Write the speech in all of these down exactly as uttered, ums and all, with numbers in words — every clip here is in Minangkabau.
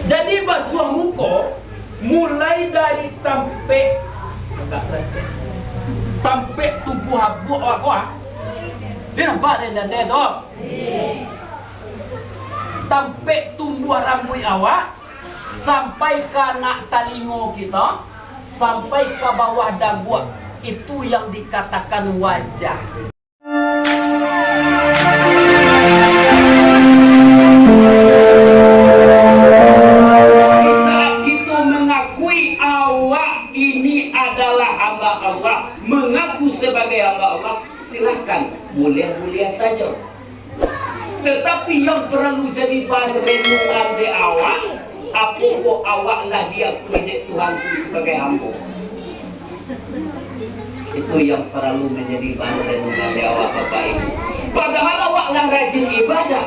Jadi basuah muko, mulai dari tampek, tampek tubuah abuak awak ko, ah. Dia nampak dari dada tu. Tampek tumbuah rambuik awak, sampai ka anak talingo kito, sampai ka bawah daguak, itu yang dikatakan wajah. Di saat kito mangakui awak ini adalah hamba Allah, mangaku sabagai hamba Allah, silakan, buliah-buliah sajo. Tatapi yang paralu jadi bahan renungan dek awak, apokoh awak lah diakui dek Tuhan sabagai hambo? Itu yang paralu manjadi bahan renungan dek awak, Bapak Ibu. Padahal awak lah rajin ibadah,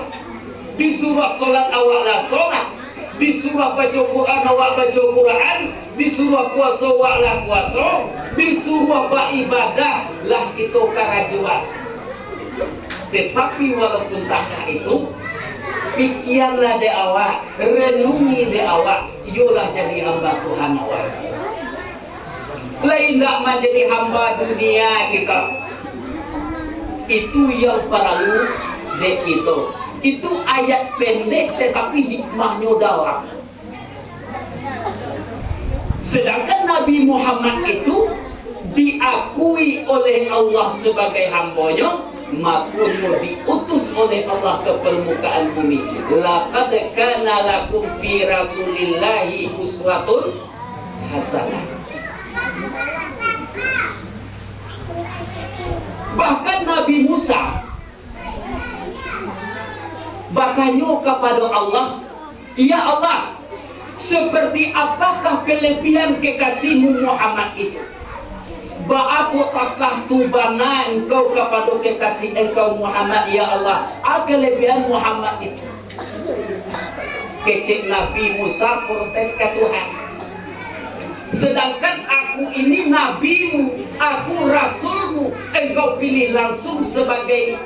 disuruah solat awak lah solat, disuruah baco Quran awak baco Quran, disuruah puaso awak lah puaso, disuruah baibadah lah kito karajoan. Tatapi walaupun takah itu, pikianlah dek awak, renungi dek awak, iyolah jadi hamba Tuhan awak. Lai indak manjadi hamba dunia kito. Itu yang paralu dek kito. Itu ayat pendek tatapi hikmahnyo dalam. Sedangkan Nabi Muhammad itu diakui oleh Allah sabagai hambonyo, mako nyo diutus oleh Allah ka parmukaan bumi. "Laqad kana lakum fi Rasulillahi uswatun hasanah." Bahkan Nabi Musa batanyo kapado Allah, "Ya Allah, seperti apakah kelebihan kekasih-Mu Muhammad itu? Baa kok takah tu bana Engkau kapado kekasih Engkau Muhammad, ya Allah? A kelebihan Muhammad itu?" Kecek Nabi Musa protes ka Tuhan, "Sedangkan aku ini nabi-Mu, aku rasul-Mu, Engkau pilih langsung sebagai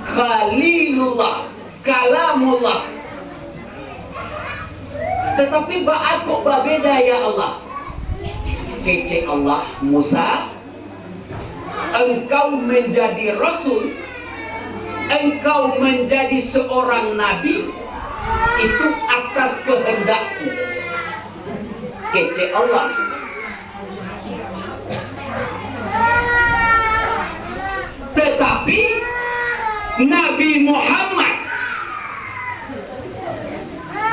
Khalilullah, Kalamullah. Tatapi baa kok babeda, ya Allah?" Kecek Allah, "Musa, engkau menjadi rasul, engkau menjadi seorang nabi, itu atas kehendak-Ku." Kecek Allah. Tetapi Nabi Muhammad,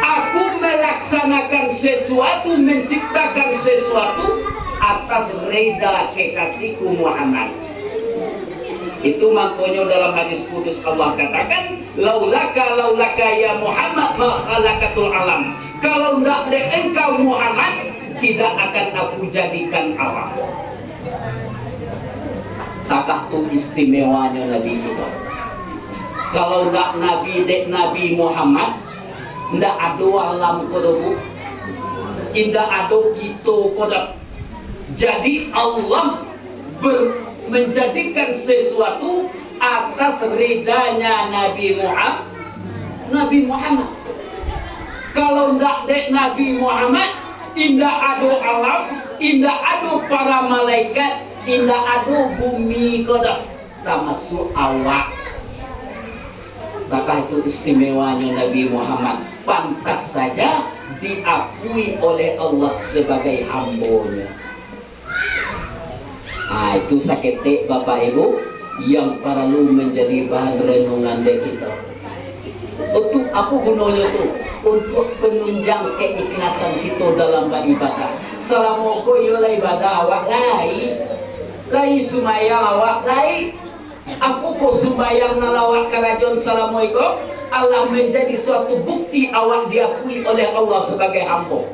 "Aku melaksanakan sesuatu, menciptakan sesuatu atas rida kekasih-Ku Muhammad." Itu mangkonyo dalam hadis kudus Allah katakan, "Laulaka, laulaka ya Muhammad, ma khalaqatul alam." Kalau ndak dek engkau Muhammad, tidak akan Aku jadikan alam. Takah tu istimewanyo Nabi kito. Kalau ndak Nabi dek Nabi Muhammad, ndak ado alam ko doh, Bu. Indak ado kito ko doh. Jadi Allah ber-, menjadikan sesuatu atas ridanya Nabi Muhammad. Nabi Muhammad. Kalau ndak dek Nabi Muhammad, indak ado alam, indak ado para malaikat, indak ado bumi ko doh, tamasuak awak. Takah itu istimewanyo Nabi Muhammad, pantas saja diakui oleh Allah sebagai hambonyo. Ah, itu saketek, Bapak Ibu, yang paralu manjadi bahan renungan dek kito. Untuk apo gunonyo tu? Untuk penunjang keikhlasan kito dalam baibadah. Salamo ko iyo lah ibadah awak lai, lai sumbayang awak lai. Apokoh sumbayang nan lah awak karajoan salamo iko alah manjadi suatu bukti awak diakui oleh Allah sabagai ambo?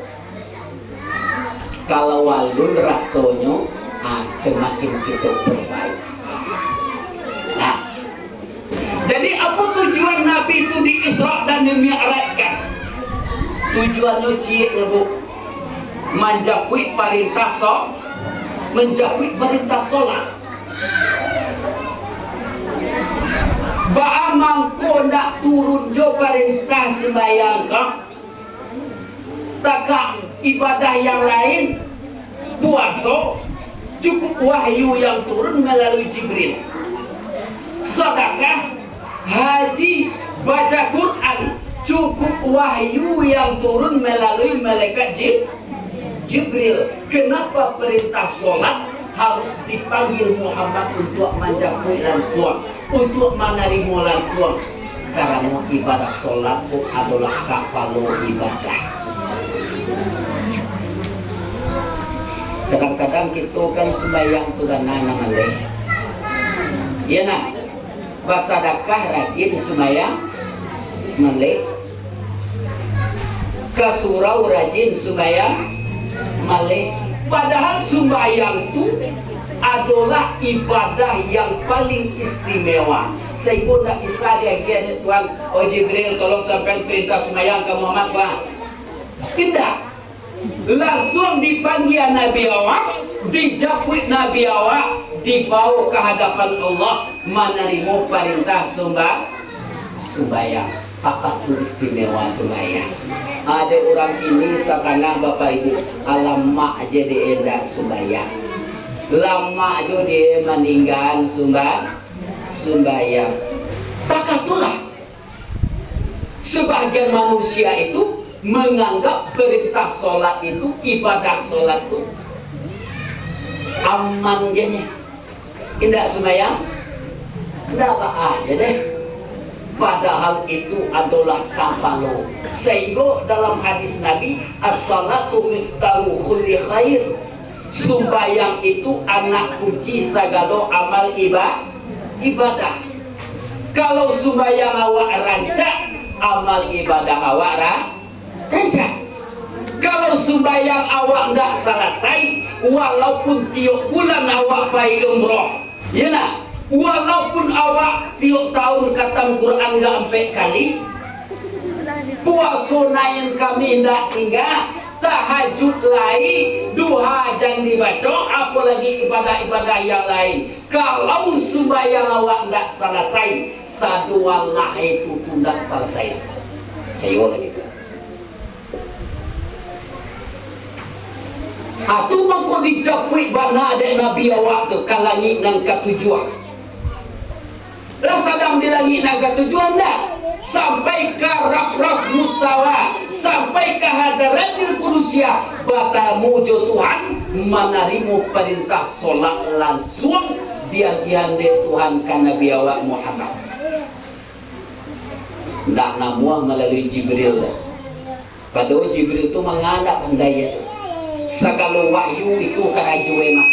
Kalau alun rasonyo, ah, samakin kito perbaiki. Nah, jadi apo tujuan Nabi tu di Isra dan di Mi'rajkan? Tujuannyo ciek, Bu. Manjapuik parintah so-, manjapuik parintah solat. Baa mangko ndak turun jo parintah sumbayang ko? Takah ibadah yang lain, puaso, cukup wahyu yang turun melalui Jibril. Sadakah, haji, baca Quran, cukup wahyu yang turun melalui malaikat Jib-, Jibril. Kenapa perintah solat harus dipanggil Muhammad untuk manjapuik lansuang, untuk manarimo lansuang? Karano ibadah solat tu adolah kapalo ibadah. Kadang-kadang kito kan sumbayang tu bana nan maleh. Iyo nah, basadakah rajin sumbayang maleh. Ka surau rajin sumbayang maleh. Padahal sumbayang tu adolah ibadah yang paling istimewa, sahinggo ndak bisa diagiah dek Tuhan, "Oh Jibril, tolong sampaian perintah sumbayang ka Muhammad, Tuhan." Indak. Lansuang dipanggia Nabi awak, dijapuik Nabi awak, dibawo ka hadapan Allah, manarimo parintah sumba-, sumbayang. Takah tu istimewa sumbayang. Ado urang kini satangah, Bapak Ibu, alamak je dek indak sumbayang. Lamak jo dek maninggaan sumba-, sumbayang. Takah tu lah. Sebahagian manusia itu menganggap perintah solat itu, ibadah solat itu aman je nyo. Indak sumbayang, indak baa je deh. Padahal itu adolah kapalo. Sahinggo dalam hadis Nabi, "As-salatu miftahu kulli khair." Sumbayang itu anak kunci sagalo amal iba-, ibadah. Kalau sumbayang awak rancak, amal ibadah awak ra-, rancak. Kalau sumbayang awak ndak salasai, walaupun tiok bulan awak pai umroh, iyo ndak? Walaupun awak tiok taun katam Quran ndak ampek kali, puaso Nain Kamih ndak tingga, tahajud lai, duha jan dibaco, apolai ibadah-ibadah yang lain. Kalau sumbayang awak ndak salasai, sadoa lahai tu pun ndak salasai. Sayo lagi tu. Atu mangko dijapuik bana dek Nabi awak tu ka langik nan katujuah. Lah sadang di langik nan katujuah ndak? Sampai ka raf-raf mustawa, sampai ka hadaratil qudusiah, batamu jo Tuhan, manarimo parintah solat lansuang diagiahan dek Tuhan ka Nabi awak Muhammad. Ndak namuah malalui Jibril doh. Padahal Jibril tu manga ndak pandai tu. Sagalo wahyu itu karajo e mah.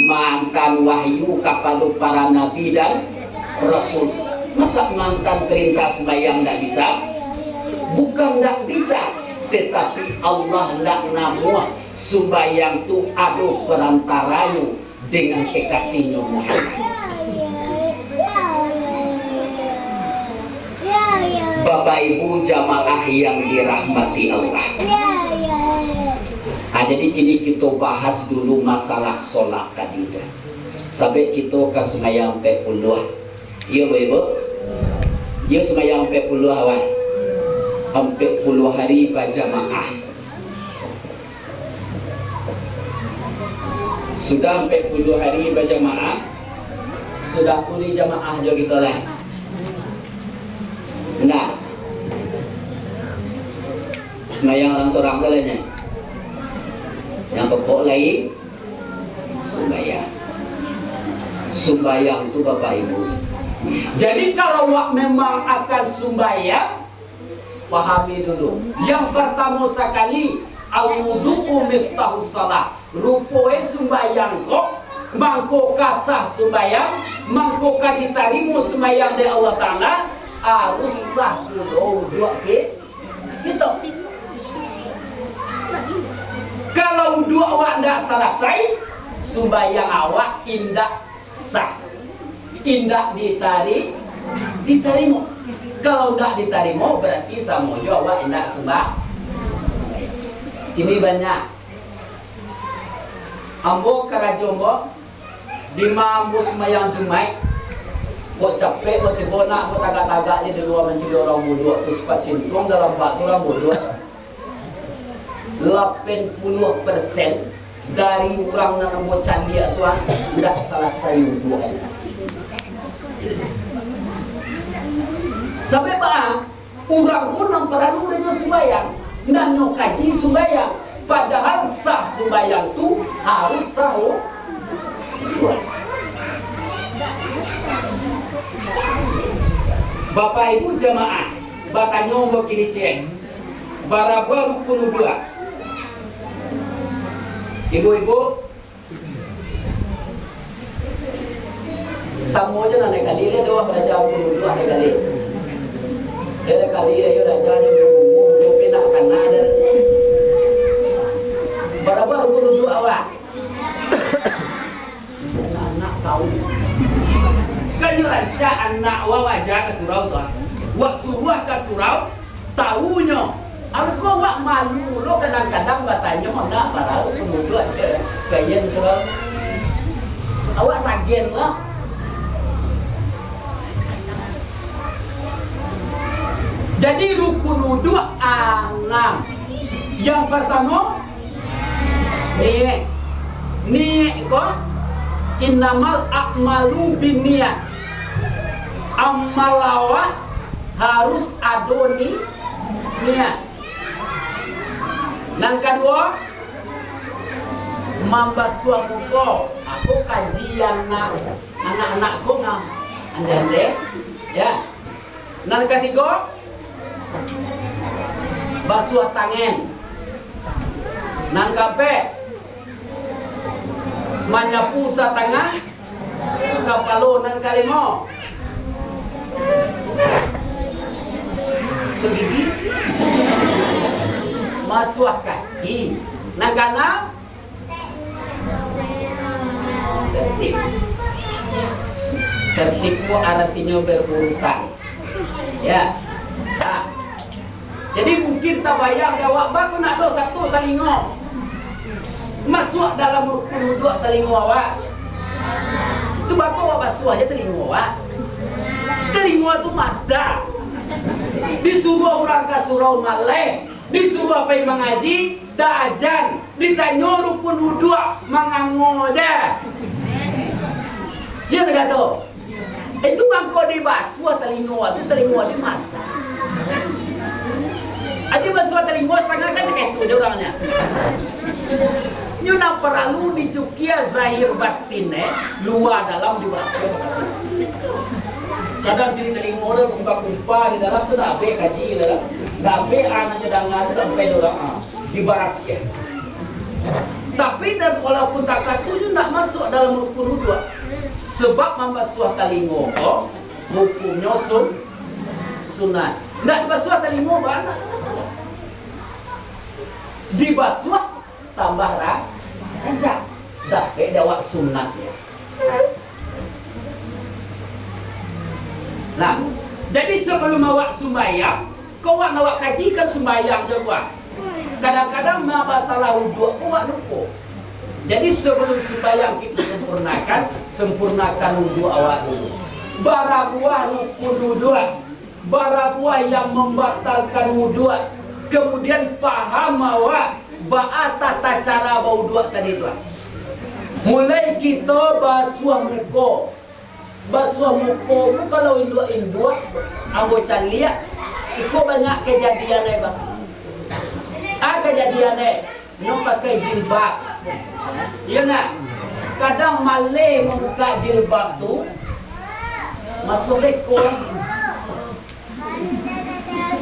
Maantaan wahyu kapado para nabi dan rasul. Masa maantaan parintah sumbayang ndak bisa? Bukan ndak bisa, tetapi Allah ndak namuah sumbayang tu ado parantaranyo dengan kekasih-Nyo Muhammad. Bapak Ibu jamaah yang dirahmati Allah. Ah, jadi kini kito bahas dulu masalah solat tadi tu. Sabab kito ka sumbayang ampek puluah. Iyo, Bapak Ibu? Iyo, sumbayang ampek puluah awak. Ampek puluah hari bajamaah. Sudah ampek puluah hari bajamaah, sudah tu di jamaah jo kito lah. Nah, sumbayang urang surang tu lah nyo. Yang pokok lai, sumbayang. Sumbayang tu, Bapak Ibu. Jadi, kalau awak memang akan sumbayang, pahami dulu. Yang partamo sakali, al-wudu'u miftahus shalah. Rupo e sumbayang ko, mangko ka sah sumbayang, mangko ka ditarimo sumbayang dek Allah Ta'ala, harus sah pulo wuduak ki-, kito. Kalau wuduak awak ndak salasai, sumbayang awak indak sah. Indak ditari-, ditarimo. Kalau indak ditarimo, barati samo jo awak indak sumba-. Kini banyak. Ambo karajo ambo, dima ambo sumbayang Jumaik, kok capek, kok tibo nak, kok tagak-tagak je di lua mancari urang wuduak tu, sipaik sintuang dalam bak tu urang wuduak. Lapan puluah persen dari urang nan ambo caliak tu, ah, indak salasai uduaknyo. Sabab, ah, urang ko nan paralu dek nyo sumbayang, nan nyo kaji sumbayang, padahal sah sumbayang tu harus sah uduak. Bapak Ibu jamaah, batanyo ambo kini ciek, bara buah rukun uduak? Ibu-ibu, samo jo nan naik kali, lai doh baraja rukun uduak naik kali. Lai naik kali, lai yo raja jo bumbu, bumbu pun nak kana dah. Bara buah rukun uduak awak? Anak-anak tahu. Kan nyo rancak anak wak aja ka surau tu, ah. Wak suruah ka surau, tahu nyo. Alun ko wak malu lo kadang-kadang batanyo, nak bara rukun uduak je. Kayan surau. Awak sagen lah. Jadi rukun uduak anam. Yang pertamo, niaik. Niaik ko, innamal a'malu binniat. Amal awak harus ado ni, niaik. Nan kaduo, mambasuah muko. Ako kaji anak, anak-anak ko nga, ande-ande, ya. Nan katigo, basuah tangan. Nan kaampek, manyapu satangah kapalo. Nan kalimo, sagigi, masuah kaki. Nan kaanam, tertib. Tertib ko aratinyo berurutan. Ya. Nah. Jadi mungkin tabayang dek awak, baa ko nak ado satu talingo masuak dalam rukun uduak talingo awak. Tu baa ko awak basuah je talingo awak. Talingo tu mata. Disuruah urang ka surau maleh, disuruah pai mangaji, tak ajan. Ditanyo rukun uduak, mangango je. Iyo tak kato? Itu mangko dibasuah talingo tu, talingo di mata. Aja basuah talingo satangah kan kaitu je urangnyo. Nyo nan paralu dicukia zahir batin, eh, lua dalam dibasuah. Kadang ciri talingo tu kumpa-kumpa di dalam tu dak abih kaji dalam. Dak abih anaknyo danga tu sampai di urang, ah, dibarasiah. Tapi dan walaupun takatu nyo ndak masuak dalam rukun uduak. Sebab mambasuah talingo ko hukumnyo sun-, sunat. Ndak dibasuah talingo bana, ndak masalah. Dibasuah tambah ra-, rancak. Dapek dek awak sunatnyo. Nah, jadi sabalum awak sumbayang, ko awak nak awak kaji kan sumbayang jo awak. Kadang-kadang ma-, masalah uduak ko awak lupo. Jadi sabalum sumbayang kito sampurnakan, sampurnakan uduak awak dulu. Bara buah rukun uduak, bara buah yang mambatalkan uduak, kamudian paham awak baa tata cara bauduak tadi tu. Mulai kito basuah muko. Basuah muko tu kalau induak-induak, ambo caliak, iko banyak kajadian ai, Bang. Ah, kajadian ai, nyo pakai jilbab. Iyo nak? Kadang maleh mambukak jilbab tu, masuak seko.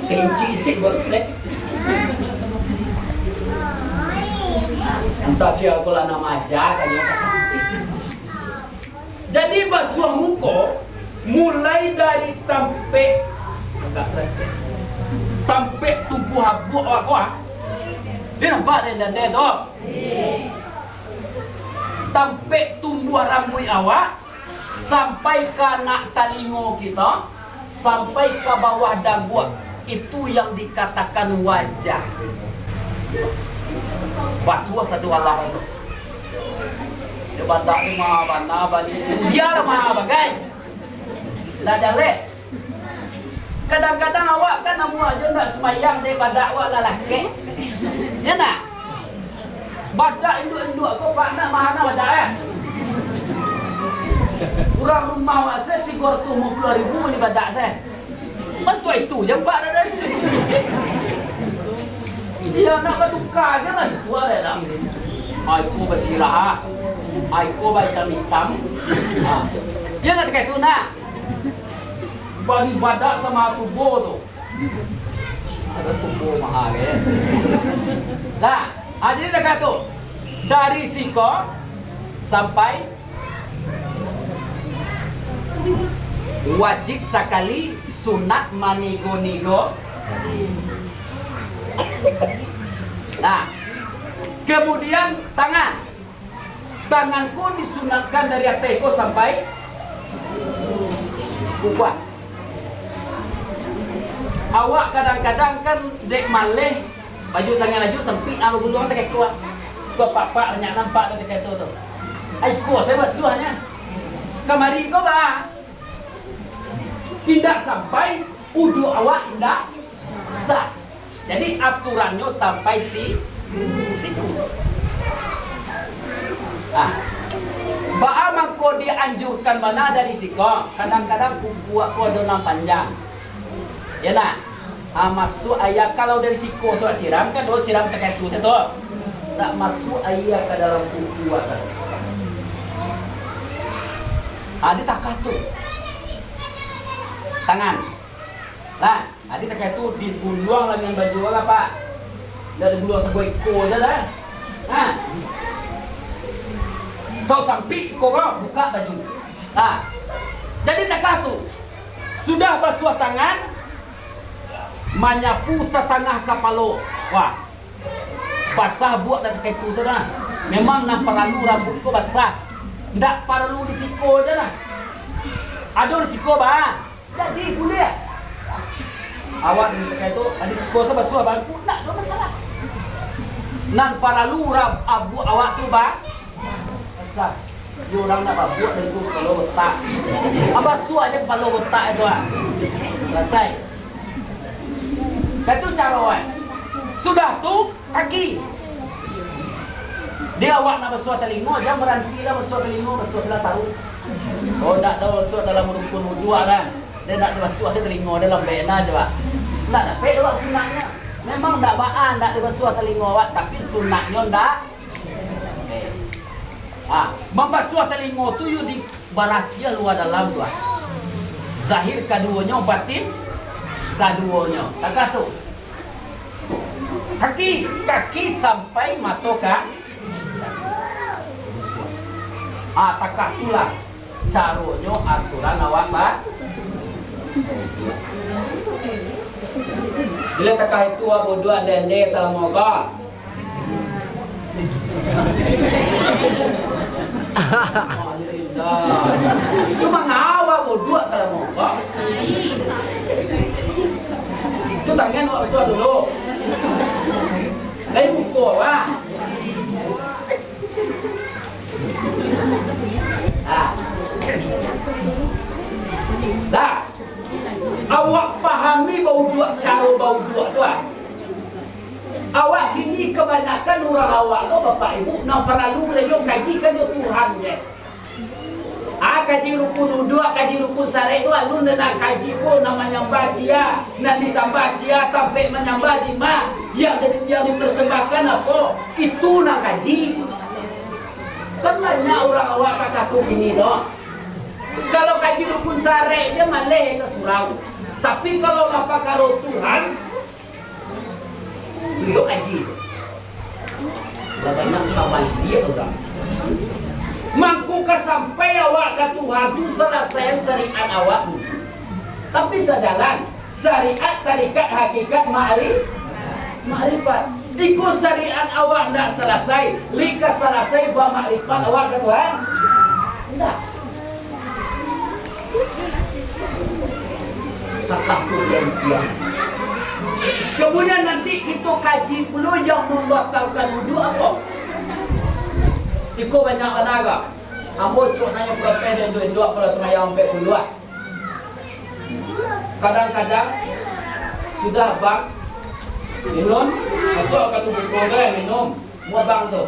Kerinci sikit buat snack. Antah sia ko lah nak maaja kan. Jadi basuah muko, mulai dari tampek, tampek tubuah abuak awak ko, ah. Dia nampak dari jandela tu. Tampek tumbuah rambuik awak, sampai ka anak talingo kito, sampai ka bawah daguak, itu yang dikatakan wajah. Basuah satu alah tu. Dia bantak ni mah bana bali. Dia lah mah bagai. Lah jaleh. Kadang-kadang awak kan amuah jo ndak sumbayang, dek badak awak lah lakek. Ya ndak? Badak induak-induak ko, Pak, nak mahal badak, eh? Urang rumah awak se tigo ratuih limo puluah ribu bali badak se. Bantuak itu je, Pak, dah, dah. Iyo, nak batuka je bantuak dah, dah. Ai ko basirah, ah. Ai ko bahitam-hitam. Ah. Iyo, nak takah itu, nak. Bali badak samo tubo tu. Ado tubo mahal, eh. Nah, ah, jadi takah tu. Dari siko sampai wajib sakali, sunat manigo-nigo. Nah, kemudian tangan. Tangan ko disunatkan dari ateh ko sampai kuku. Awak kadang-kadang kan dek maleh, baju tangan laju sempit, ah, baguluang takah iko, ah. Ko apak-apak banyak nampak tu takah iko tu. Ai ko sajo basuahnyo. Kamari ko ba, indak sampai, uduak awak indak sah. Jadi, aturannyo sampai si-, situ. Ah. Baa mangko dianjurkan bana dari siko? Kadang-kadang kuku ko ado nan panjang. Ya ndak? Ah, masuak aia, kalau dari siko suak siram, kan doh siram takah itu sajo. Ndak masuak aia ka dalam kuku ko. Ah, di takah tu. Tangan. Lah. Jadi takah itu diguluang lah dengan baju lah, Pak. Indak diguluang sabuah iko je lah. Ha. Kok sampik iko ko, buka baju. Ha. Jadi takah tu, sudah basuah tangan, manyapu satangah kapalo. Wah. Basah buak dah takah itu sudah. Memang nan paralu rambuik ko basah. Ndak paralu di siko je lah. Ado di siko, bah. Jadi, buliah. Awak di takah itu, ado siko sabasuah bangku, ndak ado masalah. Nan paralu ra-, abu-, awak tu ba-, basah. Iyo, urang ndak babuak dari tu kapalo botak. Abasuah aja kapalo botak itu, ah. Salasai. Kan tu caro, eh. Sudah tu, kaki. Dek awak nak basuah talingo, jan baranti lah basuah talingo, basuah lah taruih. Oh, ndak ado basuah dalam rukun wuduak dah. Dek ndak dibasuah talingo, dah lambek nah, cubo. Ndak dapek awak sunatnyo. Memang ndak baa ndak dibasuah talingo awak, tapi sunatnyo ndak. Ha, mambasuah talingo tu yo di barasiah lua dalam tu, ah. Zahir kaduonyo, batin kaduonyo. Takah tu. Kaki, kaki sampai mato ka-, ah, takah tu lah. Caronyo aturan awak ba-, bila takah itu awak wuduak ande-ande salamo ko. Alhamdulillah. Itu mangawak wuduak salamo ko. Itu tangan awak basuah dulu. Lain muko awak. Ah. Dah. Awak pahami bauduak, caro bauduak tu, ah. Awak kini kabanyakan urang awak ko, bapak ibu, nan paralu lai nyo kaji kan yo Tuhan je. Ah, kaji rukun uduak, kaji rukun syarat tu, alun nan kaji ko, nan manyambah sia, nan disambah sia, tampek manyambah di ma, yang di-, yang dipersembahkan apo, itu nan kaji. Kan banyak urang awak takah tu kini tu. Kalau kaji rukun syarat je maleh ka surau. Tapi kalau lah pakaro Tuhan, itu kaji tu. Lah banyak tabaliak urang. Mangko ka sampai awak ka Tuhan tu salasaian syariat awak dulu. Tapi sajalan. Syariat, tarikat, hakikat, ma'ri-, ma'rifat. Iko syariat awak ndak salasai, lai ka salasai bamakrifat awak ka Tuhan? Ndak. Takah tu yang diam. Kemudian nanti kito kaji pulo yang mambatalkan wudu apo? Iko banyak bana ko. Ambo cubo nanyo protes dek induak-induak kalau sumbayang ampek puluah. Kadang-kadang sudah bang minum, masuak ka tubuah ko, minum, muah bang tu.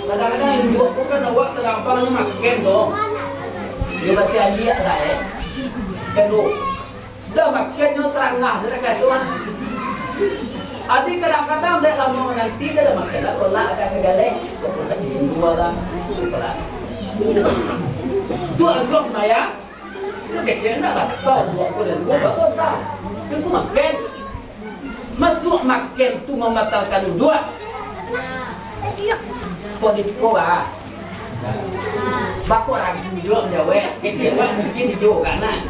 Kadang-kadang induak tu kan awak sadang bang ni makan tu. Dia masih aliak lah, eh. Kan tu. Sudah makan nyo tarangah sudah kan tu, ah. Adi kadang-kadang dek lamo nanti dah makan lah, kolak agak sagaleh. Kok kacil dua lah. Tu langsuang sumbayang. Itu kecil ndak batal buat ko dan buat batal tak. Itu makan. Masuak makan tu mambatalkan wuduak. Kok di siko, bah? Bako ragu juo manjawek. Kecil awak mungkin juo kan, nah.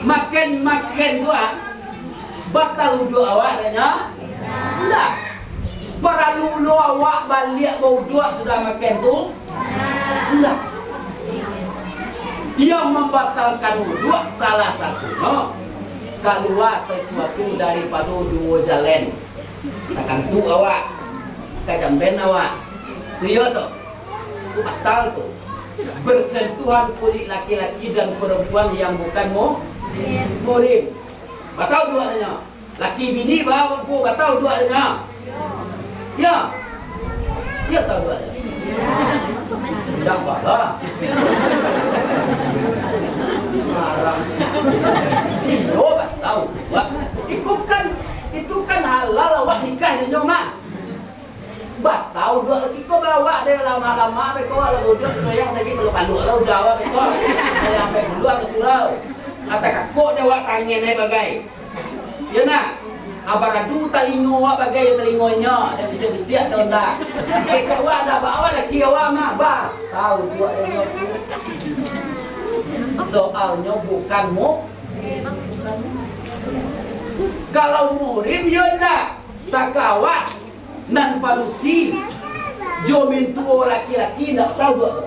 Makan-makan tu, ah. Batal wuduak awak, katanya? Indak. Paralu lo awak baliak bauduak sudah makan tu? Indak. Yang mambatalkan wuduak salah satunyo, kalua sasuatu daripado duo jalan. Takantuk awak, tajamben awak. Tu iyo tu. Tu batal tu. Bersentuhan kulit laki-laki dan perempuan yang bukan mu-, muhrim. Batal wuduak, katanya. Laki bini ba-, batal wuduak, katanya. Ya. Ya, batal wuduak, katanya. Indak baa. Haram. Iyo, batal wuduak. Itu kan, itu kan halal awak nikah jo nyo mah. Batal wuduak lagi ko, bawa deh lama-lama beko, kalau wuduak sayang sajo, kalau paluak lah udah awak beko. Sayang sampai dulu aku surau. Atau kakok nyo awak tangan eh bagai. Yo nak, abaradu talingo awak bagai jo talingo inyo, dan bisiak-bisiak atau ndak. Kecek awak ada bawa lagi awak mah, batal wuduak deh. Soalnyo bukan mu-, kalau muhrim yo ndak, takawak. Nan padusi jo mintuo laki-laki indak batal wuduak tu.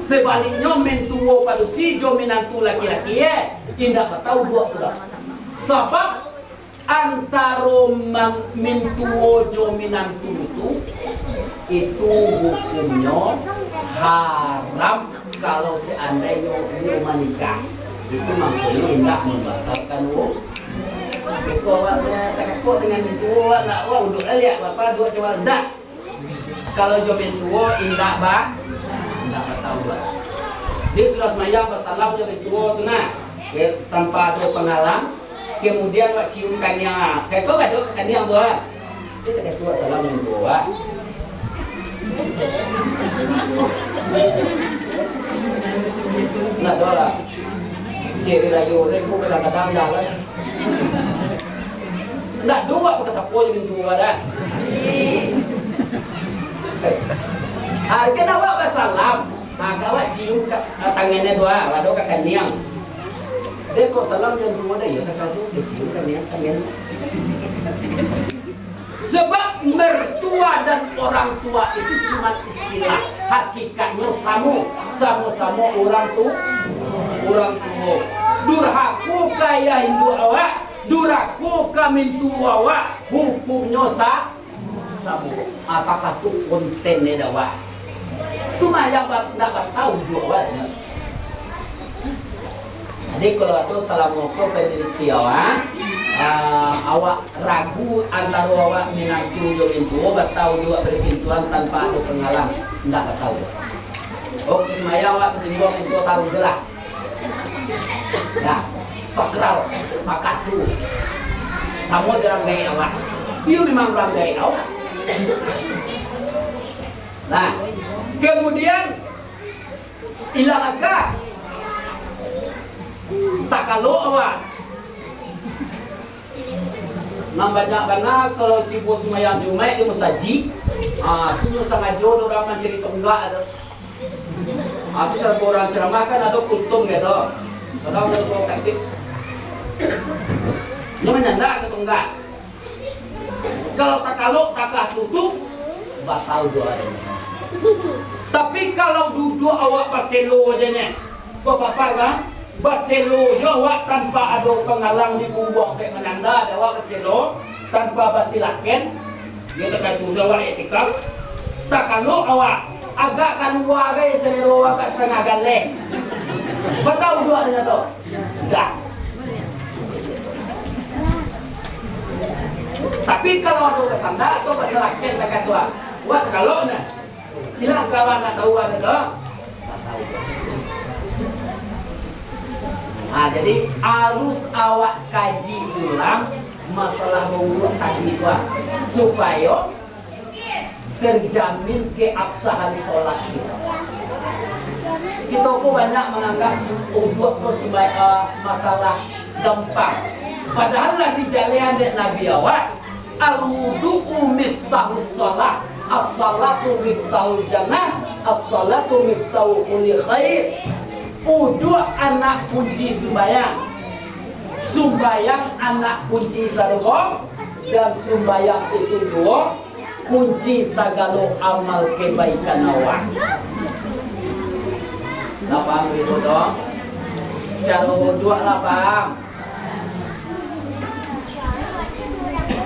Sabaliknyo, mintuo padusi jo minantu laki-laki, eh, indak batal wuduak tu doh. Sabab antaro man-, mintuo jo minantu tu, itu hukumnyo haram. Kalau seandainyo inyo manikah, itu mangkonyo indak mambatalkan wu-, beko awak takakok dengan itu, awak nak, wah, wuduak lah liak, bapa duo cuma indak. Kalau jo mintuo indak ba-, indak batal wuduak. Dia sudah sembahyang basalam jo mintuo tu nah, dia tanpa ado pangalang, kemudian awak cium kaniang, kayak kau badok kaniang tu ah. Dia tak katuak salam yang tua. Nak doa lah. Cik Rayo, saya pun kadang-kadang dah lah. Nak doa pakai sapo yang tua dah. Ah, kan awak basalam. Ah, kan awak cium ka, ah, tangannya tu, ah, ado ka kaniang. Dia kok salam yang tua dah, ya, kan satu, dia cium kaniang, kaniang. Sebab mertua dan orang tua itu cuma istilah, hakikatnyo samo, samo-samo urang tu, urang tuo. Durhako ka ayah induak awak, durhako ka mintuo awak, hukumnyo sa-, samo. Apakah tu konten ni dah, wak? Tu mah yang ba-, ndak batau duo awaknyo. Jadi, kalau tu salah moko prediksi awak, ah, awak ragu antaro awak minantu jo mintuo, batau juo bersentuhan tanpa ado penghalang, ndak batau. Oke, semaya awak tersinggung, mintuo taruih je lah. Nah, sakral, maka tu. Samo jo urang gaek awak. Iyo memang urang gaek awak. Nah, kemudian ilang aka. Takalok awak. Nan banyak bana kalau tibo sumbayang Jumaik di musajik, ah, tu nyo sangajo urang mancari tonggak tu. Ah, tu salah urang ceramah kan ado kultum gitu. Kadang ado urang taktik. Nyo manyanda ka tonggak. Kalau takalok takah tutup, batau doa. Tapi kalau duduak awak baselo aja nyo, Bapak-bapak, baselo jo awak tanpa ado panghalang di pungguang, kek mananda dek awak baselo, tanpa basilakan, yo takatu se awak iktikaf, takalok awak, agak kalua gai salero awak agak satangah galeh. Batau duo dengan tu. Dah. Tapi kalau ado basanda atau basalakian takah tu, buat kalau nah. Bilang kawan nak tahu ado tu. Ha, jadi harus awak kaji ulang masalah wudu tadi tu, supayo terjamin keabsahan sholat kita. Kita ko banyak menganggap su-, wudu tu sebagai, eh, masalah gampang. Padahal lah dijalehan dek Nabi awak, "Al-wudu'u miftahus shalah, as-shalatu miftahul jannah, as-shalatu miftahu kulli khair." Wudu anak kunci sumbayang. Sumbayang anak kunci sarugo, dan sumbayang itu juo kunci sagalo amal kebaikan awak. Lah paham itu tu? Caro wudu lah paham?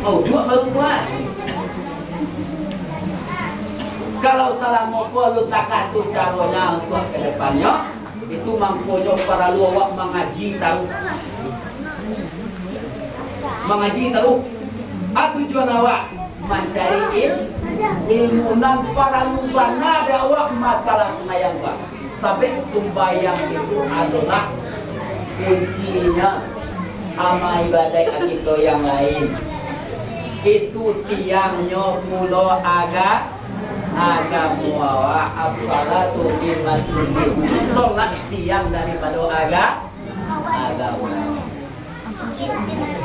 Oh, wudu baru kuat. Kalau salamo ko alun takah tu caronyo untuak ka depannyo, itu mangkonyo paralu awak mangaji taruih. Mangaji taruih. A tujuan awak mancari il-, ilmu nan paralu bana dek awak masalah sumbayang tu. Sabab sumbayang itu adolah kuncinyo amal ibadat kito yang lain. Itu tiangnyo pulo aga-, agamo awak. As-shalatu imaduddin. Sholat tiang daripado aga-, agamo.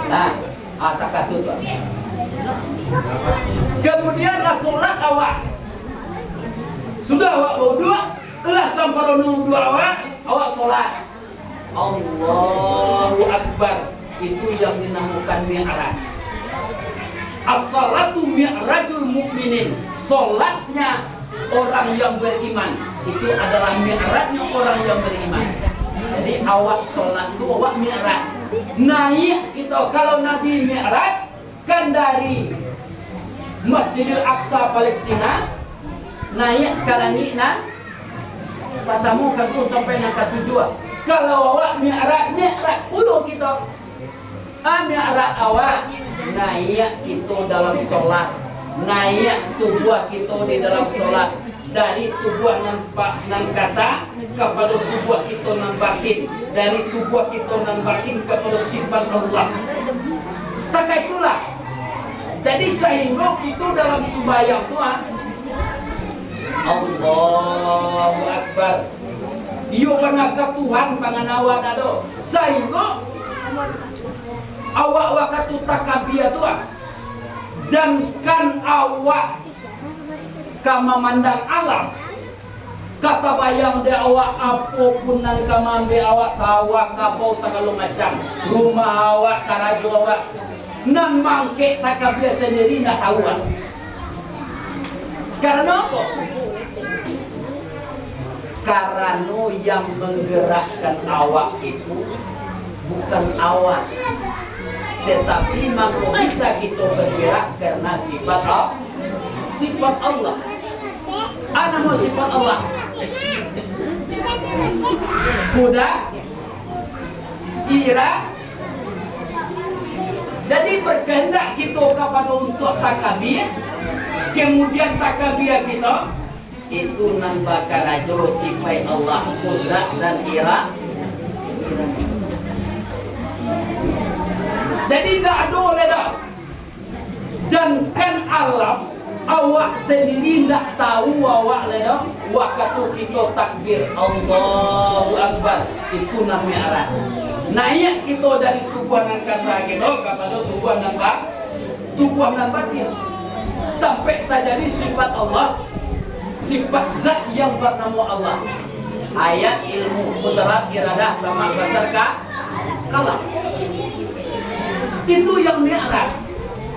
Nah, ah, takah tu, Pak. Kemudian lah sholat awak. Sudah awak bawudu, lah samparono wudu awak, awak sholat. Allahu Akbar. Itu yang dinamakan mi'raj. As-shalatu mi'rajul mu'minin. Sholatnya orang yang beriman. Itu adalah mi'rajnya orang yang beriman. Jadi, awak sholat tu, awak mi'raj. Naik kita, kalau Nabi mi'raj, kan dari Masjidil Aqsa Palestina, naik ka langik nan partamo, ka tu sampai nan katujuah. Kalau awak mi'raj, mi'raj pulo kita. Ah, mi'raj awak, naik kito dalam sholat, naik tubuah kito di dalam sholat, dari tubuah nan pa-, nan kasa, kapado tubuah kito nan batin, dari tubuah kito nan batin kapado sifat Allah. Takah itulah. Jadi, sahinggo kito dalam sumbayang tu, ah, Allahu Akbar. Iyo, bana ka Tuhan panganawan ado. Sahinggo awak wakatu takabia tu, ah, jankan awak ka mamandang alam, ka tabayang dek awak, apo pun nan ka maambiak awak, sawah, kabau, sagalo macam, rumah awak, karajo awak, nan mangkek takabia sandiri ndak tahu, ah. Karano apo? Karano yang manggerakkan awak itu bukan awak, tetapi mangko bisa kito bergerak karena sifat Al-, sifat Allah. A namo sifat Allah? Kuda-, ira-. Jadi, berkehendak kito kapado untuak takabia, kemudian takabia kito, itu nan bakarajo sifat Allah, kudrat dan ira-. Jadi, ndak ado lai doh. Jankan alam, awak sandiri ndak tahu awak lai doh. Wakatu kito takbir, Allahu Akbar, itu nan mi'raj. Naiak kito dari tubuah nan kasa kito kapado tubuah nan ba-, tubuah nan batin. Tampek tajadi sifat Allah, sifat zat yang banamo Allah. Ayat, ilmu, kudrat, iradah, sama, basar, ka-, kalam. Itu yang mi'raj.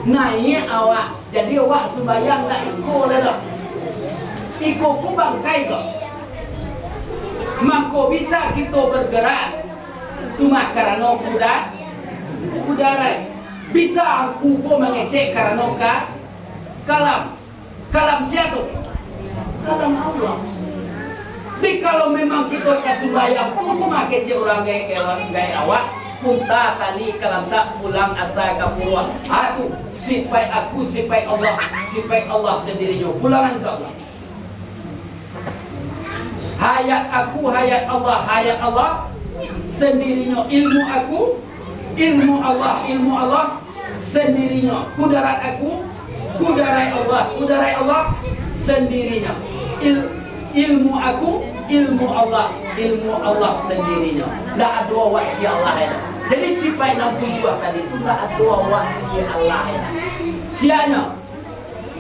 Naiak awak. Jadi awak sumbayang ndak iko lai doh. Iko ko bangkai ko. Mangko bisa kito bergerak. Tu mah karano kuda-, kudarat. Bisa angku ko mangecek karano ka-, kalam. Kalam sia tu? Kalam Allah. Tapi kalau memang kito ka sumbayang, tu mah kecek urang gaek, gaek, gaek awak, unta tali kalantak pulang asa ka puruak. Ha tu, sipaik aku, sipaik Allah, sipaik Allah sandirinyo. Pulangan ka Allah. Hayat aku, hayat Allah, hayat Allah sandirinyo. Ilmu aku, ilmu Allah, ilmu Allah sandirinyo. Kudarat aku, kudarat Allah, kudarat Allah sandirinyo. Il-, ilmu aku, ilmu Allah, ilmu Allah sandirinyo. Ndak ado awak ciek Allah, yo. Jadi, sipaik nan tujuah tadi tu ndak ado awak ciek Allah, yo. Cieknyo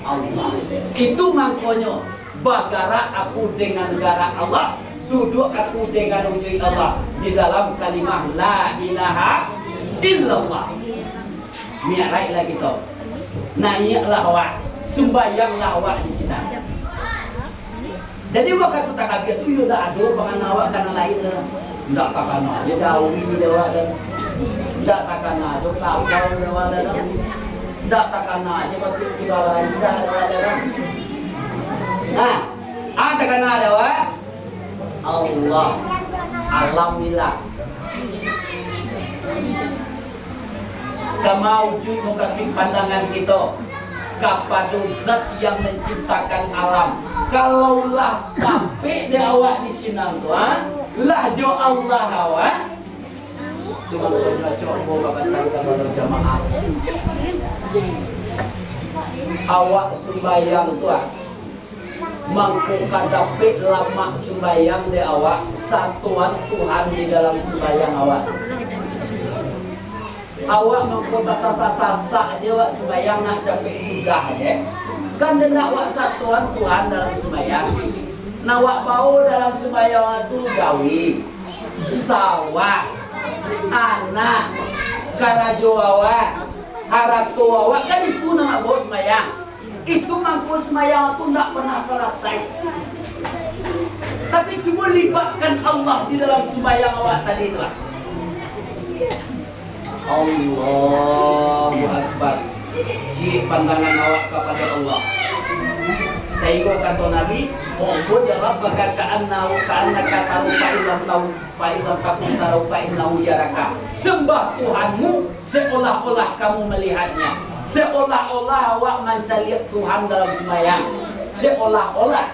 Allah. Itu mangkonyo, bagarak aku dengan garak Allah, duduak aku dengan ujuik Allah, di dalam kalimah la ilaha illallah. Mi'rajlah kito. Naiaklah awak, sumbayanglah awak di sinan. Jadi, wakatu takabia tu, yo ndak ado pangana awak ka nan lain doh. Ndak takana jo daun di awak doh. Ndak takana jo kabau di awak doh. Ndak takana jo batu kibau rancak di awak doh. Nah, ah, takana di awak Allah. Alhamdulillah. Ka maujuik mukasuik pandangan kito kapado Zat yang manciptakan alam. Kalau lah tapek dek awak di sinan tu, ha? Lah jo Allah awak. Cubo, cubo, cubo bapasan kapado jamaah. Awak sumbayang tu, ha? Mangko ka dapek lamak sumbayang dek awak, satuan Tuhan di dalam sumbayang awak. Awak mangko tasasak-sasak je awak sumbayang nak capek sudah je. Kan ndak awak satuan Tuhan dalam sumbayang. Nak awak bawa dalam sumbayang tu gawi, sawah, anak, karajo awak, harato awak, kan itu nan awak bawa sumbayang. Itu mangko sumbayang tu ndak pernah salasai. Tapi cubo libatkan Allah di dalam sumbayang awak tadi tu lah. Allahu Akbar. Ciek pandangan awak kapado Allah. Sahinggo kato Nabi, "U'bud rabbaka ka'annahu, ka'annaka tarahu, fa in lam tau-, fa in lam takun tarahu, fa innahu yaraka." Sembah Tuhanmu seolah-olah kamu melihatnya. Seolah-olah awak mancaliak Tuhan dalam sumbayang. Seolah-olah.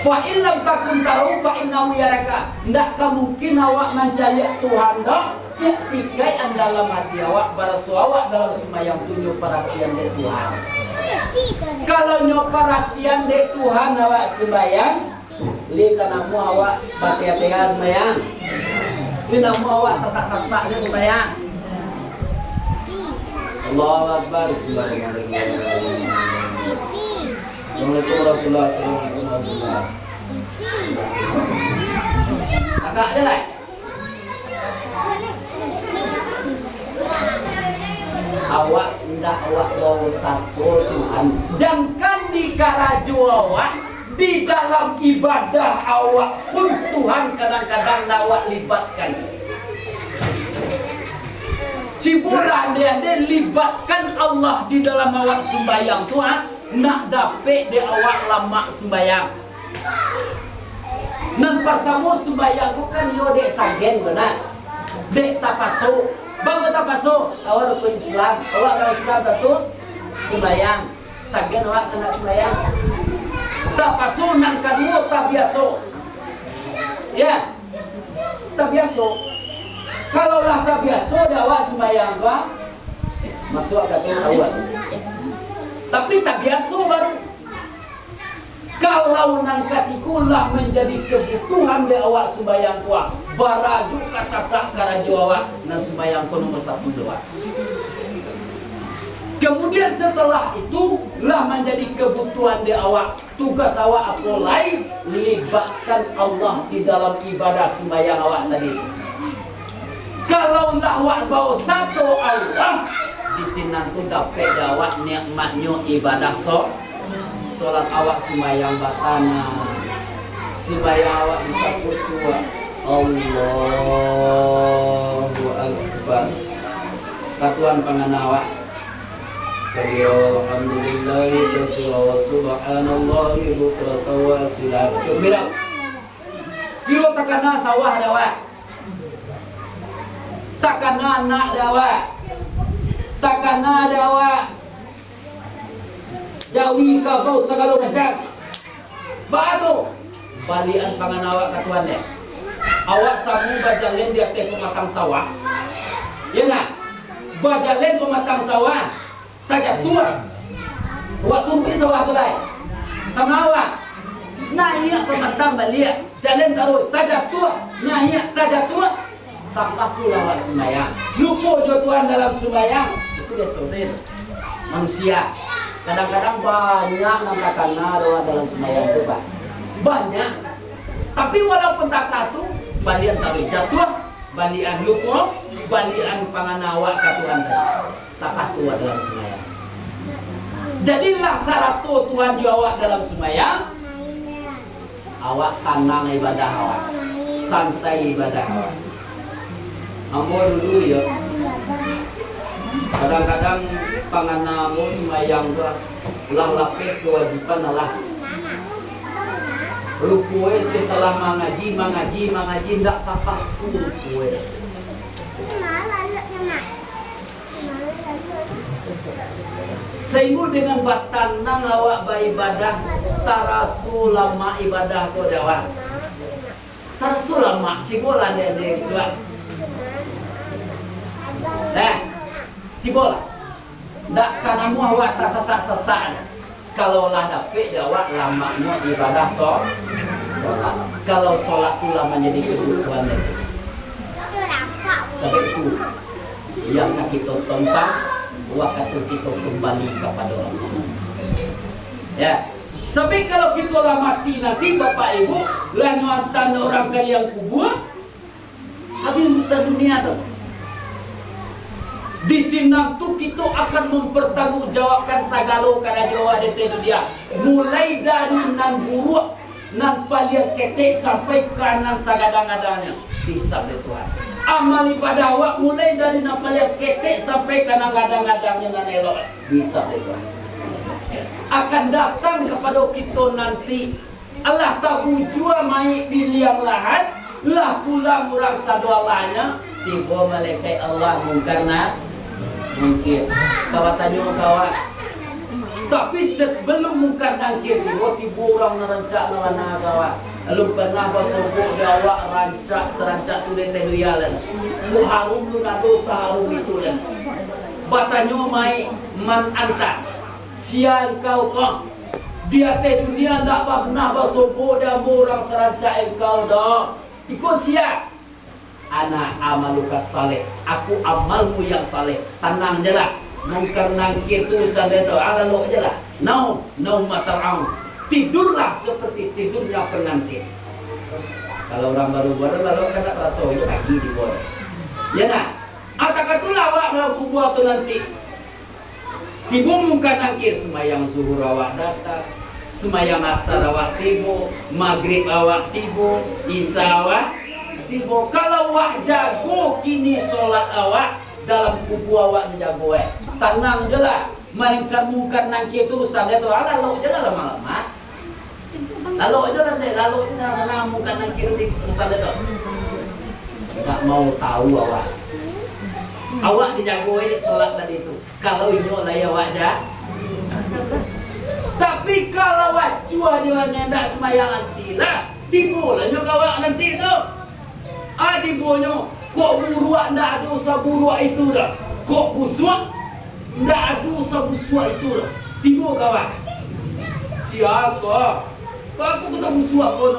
"Fa in lam takun tarahu, fa innahu yaraka." Ndak ka mungkin awak mancaliak Tuhan doh, tikai an dalam hati awak, baraso awak dalam sumbayang tu nyo paratian dek Tuhan. Kalau nyo paratian dek Tuhan awak sumbayang, lai ka namuah awak batea-tea sumbayang. Lai namuah awak sasak-sasak nyo sumbayang. Allahu Akbar, Bismillahirrahmanirrahim. Assalamualaikum warahmatullahi wabarakatuh. Agak je lah. Awak ndak awak bawa sato Tuhan. Jankan di karajo awak, di dalam ibadah awak pun Tuhan kadang-kadang ndak awak libatkan. Cubolah andai-andai libatkan Allah di dalam awak sumbayang tu, ha? Nak dapek dek awak lamak sumbayang. Nan partamo, sumbayang tu kan iyo dek sagen tu nah. Dek tapaso. Baa tapaso? Awak rukun Islam. Awak urang Islam tantu sumbayang. Sagen awak ka ndak sumbayang. Tapaso nan kaduo, tabiaso. Ya. Tabiaso. Kalau lah tabiaso dek awak sumbayang tu, ha? Masuak ka tu awak tu. Tapi tabiaso baru. Kalau nan katiko lah manjadi kabutuhan dek awak sumbayang tu, ha, bara juo ka sasak karajo awak, nan sumbayang ko nomor satu dek awak. Kemudian setelah itu lah manjadi kabutuhan dek awak, tugas awak apo lai? Libatkan Allah di dalam ibadah sumbayang awak tadi. Kalau lah awak bawo sato Allah, di sinan tu dapek dek awak nikmatnyo ibadah so-, solat awak, sumbayang batana, sumbayang awak bisa khusyuk. Allahu Akbar. Ka Tuhan pangana awak. Kabira, walhamdulillahi katsira, wa subhanallahi bukratan wa asila. Cukup, Bira. Iyo, takana sawah dek awak. Takana anak dek awak. Takana dek awak jawi, kabau, sagalo macam. Baa tu? Baliakan pangan awak ka Tuhan dek. Awak samo bajalan di ateh pamatang sawah. Iyo nah? Bajalan pamatang sawah. Tajatuah. Awak turuik sawah tu lai. Tamawa. Naiak pamatang baliak. Jalan taruih. Tajatuah. Naiak, tajatuah. Takah tu lah awak sumbayang. Lupo jo Tuhan dalam sumbayang. Itu biaso sajo tu. Manusia. Kadang-kadang banyak nan takana doh dalam sumbayang tu, Pak. Banyak. Tapi walaupun takah tu, baliakan taruih jatuah, baliakan lupo, baliakan pangan awak ka Tuhan tadi. Takah tu awak dalam sumbayang. Jadilah sarato Tuhan jo awak dalam sumbayang. Awak tanang ibadah awak, santai ibadah awak. Ambo dulu yo, kadang-kadang pangana ambo sumbayang tu lah lapeh kawajiban Allah. Rupo e setelah mangaji, mangaji, mangaji, ndak takah tu rupo e. Sahinggo dengan batanang awak baibadah, taraso lamak ibadah ko dek awak. Taraso lamak, cubolah dek, dek, suak. Eh, cubolah. Ndak ka namuah awak tasasak-sasak. Kalau lah dapek dek awak lamaknyo ibadah so-, solat. Kalau solat tu lah manjadi kebutuhan itu. Sabab itu, yang ka kito tontang, wakatu kito kembali kapado Allah. Ya. Sabab kalau kito lah mati nanti, Bapak Ibu, lah nyo antaan urang ka liang kubua, habis urusan dunia tu. Di sinan tu kito akan mempertanggungjawabkan sagalo karajo awak di ateh dunia. Mulai dari nan buruak, nan paliang ketek sampai ka nan sagadang-gadangnyo, dihisab dek Tuhan. Amal ibadah awak mulai dari nan paliang ketek sampai ka nan gadang-gadangnyo nan elok, dihisab dek Tuhan. Akan datang kapado kito nanti, alah tabujua mayik di liang lahat, lah pulang urang sadolahnyo, tibo malaikat Allah Mungkar na-, Nangkir. Ka batanyo ka awak. Tapi sebelum Mungkar Nangkir tibo, tibo urang nan rancak nan bana ka awak. Alun pernah basobok dek awak rancak sarancak tu di ateh dunia lai. Kok harum tu nado saharum itu lai. Batanyo mayik, "Man anta?" Sia engkau ko? Di ateh dunia ndak pernah basobok dek ambo urang sarancak engkau doh. Iko sia? Ana amaluka saleh, aku amalmu yang saleh. Tanang je lah. Mungkar Nangkir tu urusan dia tu. Ah, lalok je lah. Naum, naumatal aus. Tidurlah seperti tidurnya pengantin. Kalau urang baru-baru lalok kan tak taraso, itu pagi tibo. Ya nah. Atakah tu lah awak dalam kubua tu nanti. Tibo Mungkar Nangkir, sumbayang zuhur awak datang, sumbayang asar awak tibo, magrib awak tibo, isya awak tibo. Kalau awak jago kini solat awak, dalam kubua awak dijago, eh. Tanang je lah. Malingkan Mungkar Nangkir tu urusan dia tu, ah, lalok je lah lamah-lamah. Lalok je lah, Tek. Lalok je sanang-sanang, Mungkar Nangkir tu urusan dia tu. Ndak mau tahu awak. Awak dijago, eh, solat tadi tu. Kalau inyo lai awak ja-, tapi kalau acuah jo nyo indak sumbayang nanti lah, tibo lah nyo ka awak nanti tu. Ah, tibonyo, kok buruak ndak ado saburuak itu doh. Kok busuak ndak ado sabusuak itu doh. Tibo ka awak. Sia ko? Baa kok sabusuak ko?